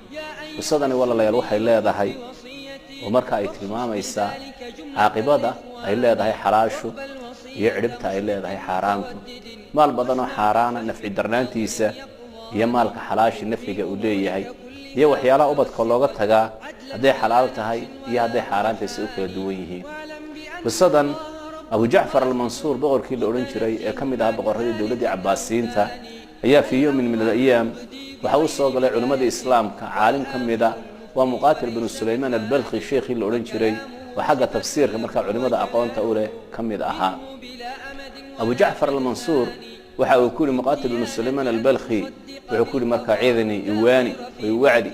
Qisadani, walaalayaal, waxay leedahay oo marka ay tilmaamaysaa caaqibada ay leedahay xalaashu iyo cidhibta ay leedahay xaaraantu, maal badanoo xaaraana nafci darnaantiisa iyo maalka xalaashi nafciga uu leeyahay, iyo waxyaalaha ubadka looga tagaa hadday xalaal tahay iyo hadday xaaraantahay si u kala duwan yihiin. Qisadan Abu Jacfar Almansuur, boqorkii la odhan jiray ee ka mid ahaa boqorradii dowladdii Cabaasiyiinta, ayaa fii yowmin min alayaam waxaa u soo galay culimmadii islaamka caalim ka mida, waa Muqaatil Binu Sulaymaan Albalkhi, sheekhii la odhan jiray oo xagga tafsiirka markaa culimmada aqoonta u leh ka mid ahaa. Abu Jacfar Almansuur waxa uu ku yihi Muqaatil Binu Sulaymaan Albalkhi, wuxuu ku yihi markaa: "Cidnii, iwaani way wacdi."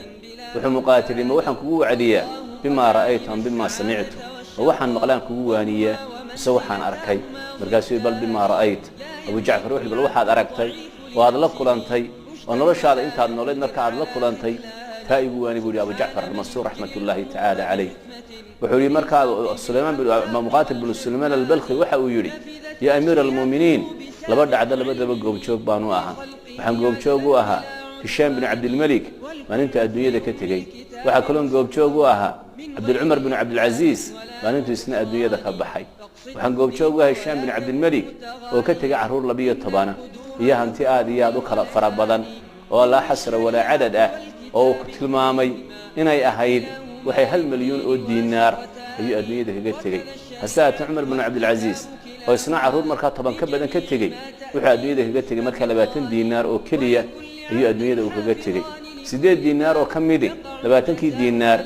Wuxuu Muqaatil: "Ma waxaan kugu wacdiyaa bimaa ra'aytu am bimaa samictu? Ma waxaan maqlaan kugu waaniyaa mise waxaan arkay?" Markaasuu: "Bal bimaa ra'ayt." Abu Jacfar wuxu: "Bal waxaad aragtay oo aad la kulantay oo noloshaada intaad noolayd marka aad la kulantay taa igu waani," buu yihi Abu Jacfar Almansuur raxmatullaahi tacaala calayh. Wuxuu yihi markaa Sulaymaan, Muqaatil binu Sulaymaan Albalkhi waxa uu yidhi: "Ya amiira almu'miniin, laba dhacdo labadaba goobjoog baanu ahaa. Waxaan goobjoog u ahaa Hishaam binu Cabdilmelik maalintuu adduunyada ka tegey. Waxaa kaloon goobjoog u ahaa Cabdilcumar binu Cabdilcasiis maalintuu isna adduunyada ka baxay. Waxaan goobjoog u ahaa Hishaam binu Cabdilmelik oo ka tegey carruur 12 iyo hanti aad iyo aad u kala fara badan oo laa xasra walaa cadad ah, oo uu tilmaamay inay ahayd waxay 1 milyuun oo diinaar ayuu adduunyada kaga tegey. Hase haatee Cumar binu Cabdilcasiis oo isna carruur markaa 10 ka badan ka tegey, wuxuu adduunyada kaga tegey markaa 20 diinaar oo keliya ayuu adduunyada uu kaga tegey. 8 diinaar oo ka midi 20kii diinaar,"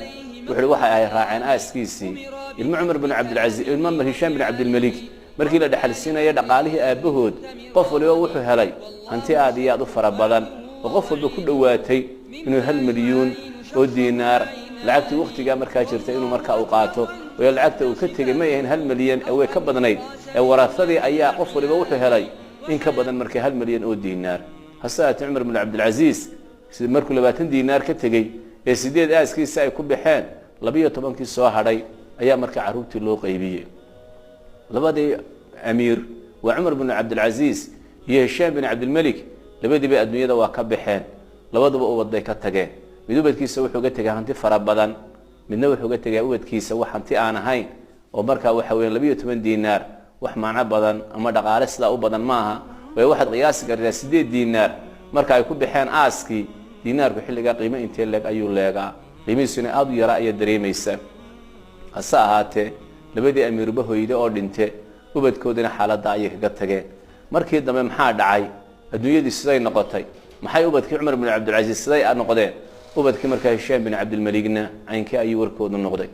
wuxuuhi, "waxa ay raaceen aaskiisii ilmo Cumar binu Cabdilcasiis, ilmo Hishaam bin Cabdilmelik. Markii la dhexalsiinaya dhaqaalihii aabbahood, qof waliba wuxuu helay hanti aad iyo aad u fara badan oo qof walba ku dhowaatay inuu 1 milyuun oo diinaar lacagtii wakhtigaa markaa jirta inuu markaa u qaato. Waayo, lacagta uu ka tegey may ahayn 1 milyan ee way ka badnayd, ee warasadii ayaa qof waliba wuxuu helay in ka badan marka 1 milyan oo diinaar. Hase haatee Cumar bin Cabdilcasiis markuu 20 diinaar ka tegey ee 8 aaskiisa ay ku baxeen, 12kii soo hadhay ayaa markaa carruurtii loo qaybiyey." Labadii amiir, waa Cumar bin Cabdilcasiis iyo Hishaam bin Cabdilmelik, labadiiba adduunyada waa ka baxeen, labaduba ubad bay ka tageen. Mid ubadkiisa wuxuu ga tegay hanti fara badan, midna wuxuu ga tegay ubadkiisa wax hanti aan ahayn oo markaa waxa weya 12 diinaar. Wax macno badan ama dhaqaale sidaa u badan maaha, waayo waxaad qiyaasi kartaa 8 diinaar marka ay ku baxeen aaskii, diinaarku xilligaa qiimo intee leeg ayuu leegaa? Qiimihiisuna aada u yaraa ayaa dareemaysa. Hase ahaatee labadii amiirba hoyde oo dhinte, ubadkoodina xaaladda ayay kaga tageen. Markii dambe maxaa dhacay? Adduunyadii siday noqotay? Maxay ubadkii Cumar bin Cabdilcasiis siday noqdeen? Ubadkii markaa Hishaam bin Cabdilmeligna caynkii ayuu warkoodu noqday?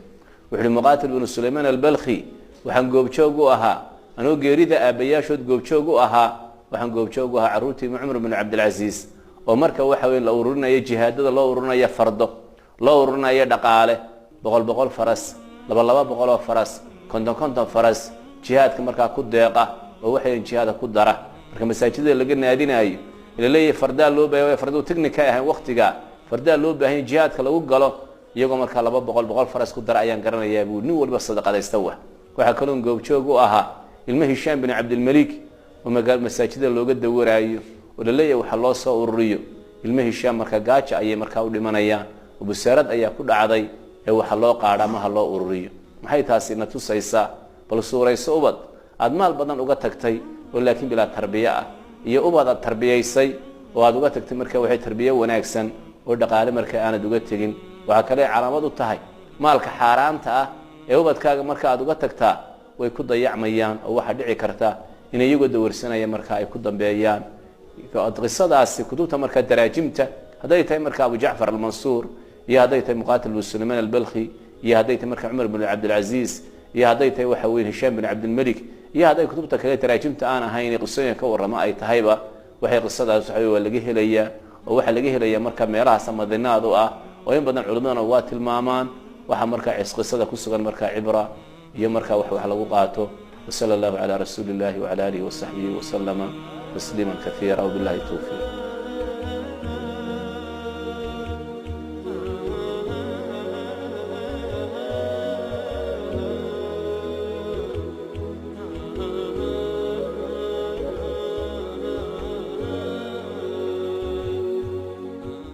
Wuxu uhi Muqaatil binu Sulaymaan Albalkhi: "Waxaan goobjoog u ahaa, anoo geerida aabbayaashood goobjoog u ahaa, waxaan goobjoog u ahaa carruurtii Cumar bin Cabdilcasiis oo marka waxa weya la ururinaya jihaadada, loo ururinaya fardo, loo ururinayo dhaqaale, 100 100 faras, 200 oo faras, 50 50 faras, jihaadka markaa ku deeqa oo waxay jihaadka ku dara. Marka masaajidada laga naadinaayo, laleeyahay fardaa loo baahanya, farduu technic ka ahayn waktigaa, fardaa loo baahanya jihaadka lagu galo, iyagoo markaa 200 100 faras ku dara ayaan garanayaa," buu, "nin waliba sadaqadaysta." Wa waxaa kaloon goobjoog u ahaa ilmo Hishaam bin Cabdilmelik oo masaajida looga dawaraayo oo laleeyahay waxa loo soo ururiyo. Ilmo Hishaam markaa gaaja ayay markaa u dhimanayaan oo busaarad ayaa ku dhacday, ee waxa loo qaadha ama ha loo ururiyo. Maxay taasi na tusaysaa? Bal suurayso ubad aada maal badan uga tagtay oo laakiin bilaa tarbiye ah, iyo ubad aad tarbiyaysay oo aad uga tagtay marka waxay tarbiye wanaagsan oo dhaqaale marka aanad uga tegin. Waxaa kale calaamad u tahay maalka xaaraanta ah ee ubadkaaga marka aad uga tagtaa way ku dayacmayaan, oo waxaa dhici karta in iyagoo dawarsanaya marka ay ku dambeeyaan. Qisadaasi kutubta markaa daraajimta, hadday tahay marka Abu Jacfar Almansuur, iyo hadday tahay Muqaatil bin Sulaymaan Albalkhi, iyo hadday tahay marka Cumar bin Cabdilcasiis, iyo hadday tahay waxa weye Hishaam bin Cabdilmelik, iyo hadday kutubta kale taraajimta aan ahayn qisooyin ka warrama ay tahayba, waxay qisadaas waxa waa laga helayaa, oo waxaa laga helayaa marka meelahaas madinaad u ah oo in badan culimmadana waa tilmaamaan. Waxaa markaa qisada ku sugan markaa cibra iyo markaa wax lagu qaato. Wasala allahu calaa rasuuli illahi wacala alihi wasaxbihi wasalama tasliima kaiira, wabillahi towfiiq.